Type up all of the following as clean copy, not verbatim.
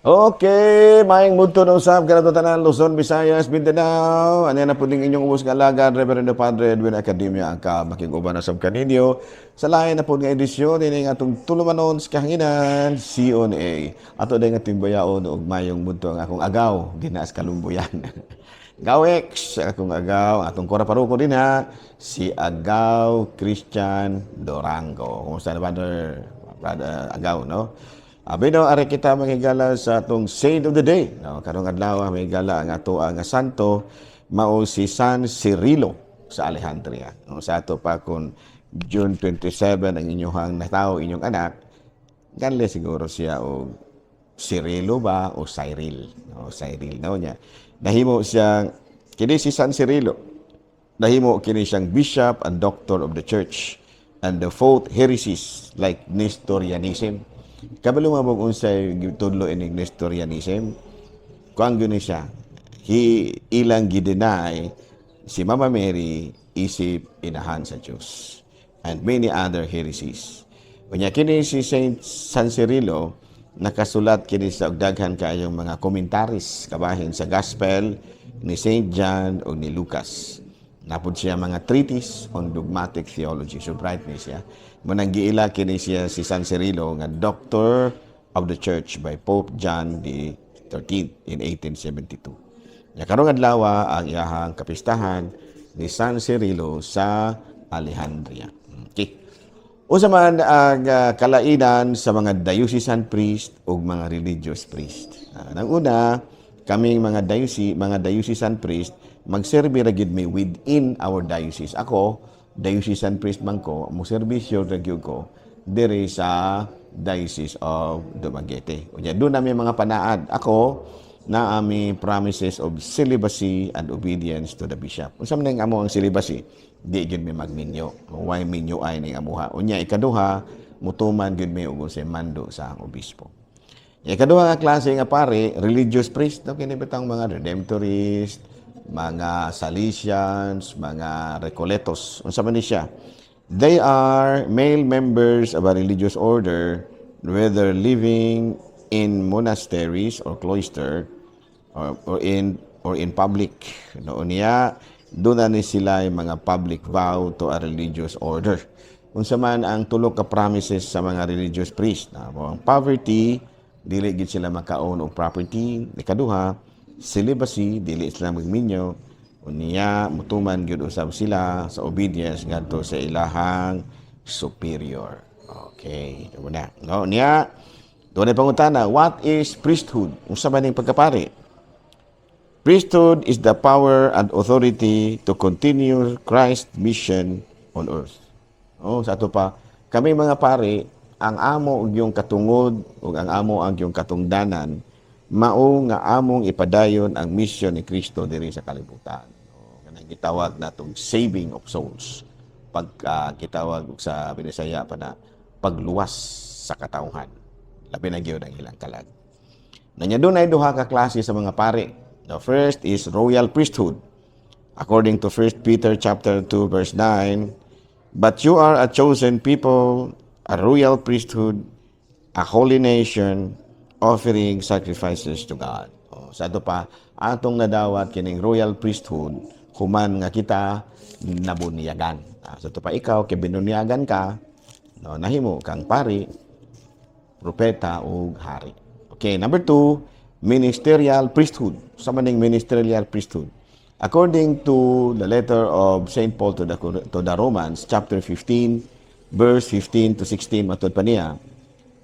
Okay, maayong budton usab kanato tanan, Luzon, Visayas, Mindanao. Ano na po ding inyong ubos nga alagad, Reverendo Padre Edwin Academia, ang ka makig-uban na sab kaninyo sa lain na po nga edisyon ini nga atong tulumanon sa kahanginan, CONA. Ato din nga timbayaon og mayong budto ang akong agaw, ginaas kalumbuyan. Gawex, ang akong agaw, atong kora paroko din ha, si Agaw Christian Dorango. Kumusta na, brother, brother Agaw, no? Abi no, ari kita manghigala sa atong saint of the day. No, karong adlaw mahigala ang ato ang santo mao si San Cirilo sa Alejandria. No, sa ato pa kung June 27 ang inyong natawo, inyong anak, ganle siguro siya og Cirilo ba o Cyril. No, Cyril no niya. Nahimo siyang kini si San Cirilo. Nahimo kini siyang bishop and doctor of the church and the fought heresies like Nestorianism. Kabalo nga mo unsay gitudlo ining Nestorianism? Kuan gyud ni siya. He ilang gi-deny si Mama Mary isip inahan sa Dios and many other heresies. Unya kini si Saint San Cirilo nakasulat kini sa og daghan kaayong mga commentaries kabahin sa Gospel ni Saint John o ni Lucas. Napod siya mga treatise on dogmatic theology. So bright ni siya. Munang giila kini siya si San Cirilo nga Doctor of the Church by Pope John the 13th in 1872. Nya karong adlaw ang iyahang kapistahan ni San Cirilo sa Alejandria. Okay. Unsa man ang kalainan sa mga diocesan priest ug mga religious priest? Nang una, kaming mga diocese, mga diocesan priest, magserbi ra gyud mi within our diocese. Ako, diocesan priest man ko, mo serbisyo ra gyud ko diri sa Diocese of Dumaguete. Unya doon nami mga panaad. Ako, naa mi promises of celibacy and obedience to the bishop. Unsa man ning amo ang celibacy? Di gyud mi magminyo. Way minyo ay ning amuha. Unya ikaduha, mutuman gyud mi og unsay mando sa ang obispo. Ikaduha nga klase nga pare, religious priest, no, kini bitang mga Redemptorist, mga Salesians, mga Recoletos. Unsa man ni siya? They are male members of a religious order, whether living in monasteries or cloister or in public. No, niya doon na ni sila yung mga public vow to a religious order. Unsa man ang tulo ka promises sa mga religious priest? Na ang poverty, dili gid sila makaown og property. Ikaduha, celibacy, dili sila magminyo. Unya mutuman gyud usab sila sa obedience ngadto sa ilahang superior. Okay, ito na. No, niya doon ay pangutana, what is priesthood? Unsa man ning pagkapari? Priesthood is the power and authority to continue Christ's mission on earth. Oh, sa ato pa, kami mga pare, ang amo og yung katungod ug ang amo ang yung katungdanan mao nga among ipadayon ang mission ni Kristo diri sa kalibutan. Oh, kanang gitawag natong saving of souls. Pagka gitawag sa Binisaya pa na pagluwas sa katawhan. Labi na gyud ang ilang kalag. Nanya doon ay duha ka klase sa mga pare. The first is royal priesthood. According to 1 Peter chapter 2 verse 9, "But you are a chosen people, a royal priesthood, a holy nation, offering sacrifices to God." O, sa ato pa, atong nadawat kining royal priesthood human nga kita nabunyagan. Sa ato pa ikaw, kay binunyagan ka, no, nahimo kang pari, propeta ug hari. Okay, number two, ministerial priesthood. Sa maning ministerial priesthood? According to the letter of St. Paul to the Romans, chapter 15, verse 15 to 16, matud pa niya,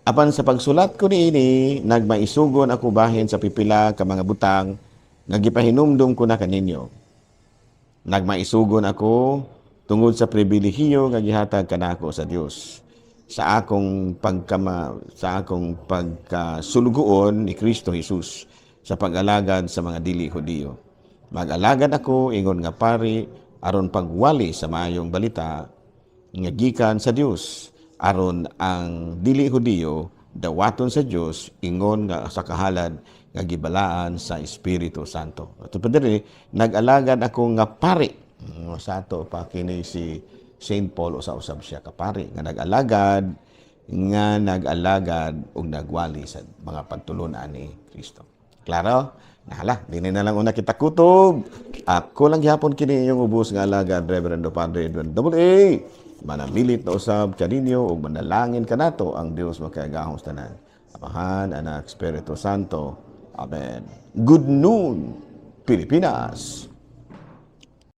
"Apan sa pagsulat ko niini, nagmaisugon ako bahin sa pipila ka mga butang nga gipahinumdum ko na kaninyo. Nagmaisugon ako tungod sa pribilehiyo nga gihatag kanako sa Dios sa akong pagkasulugoon ni Kristo Jesus sa pag-alagad sa mga dili Hudiyo. Mag-alagad ako ingon nga pari aron pagwali sa maayong balita nga gikan sa Dios, aron ang dili Hudiyo dawaton sa Dios ingon nga sa kahalad nga gibalaan sa Espiritu Santo." Ito pa diri, nag-alagad ako nga pari. Sa ato pa kini si Saint Paul usa-usab siya ka pari nga nag-alagad nga nag-alagad ug nagwali sa mga pagtulunan ni Kristo. Klaro? Nahala, dili na lang una kita kutob. Ako lang gihapon kini inyong ubos nga alagad, Reverendo Padre Edwin Double A. Manamilit na usab kaninyo ug manalangin kanato ang Dios makagagahom sa tanan. Amahan, Anak, Espiritu Santo. Amen. Good noon, Pilipinas.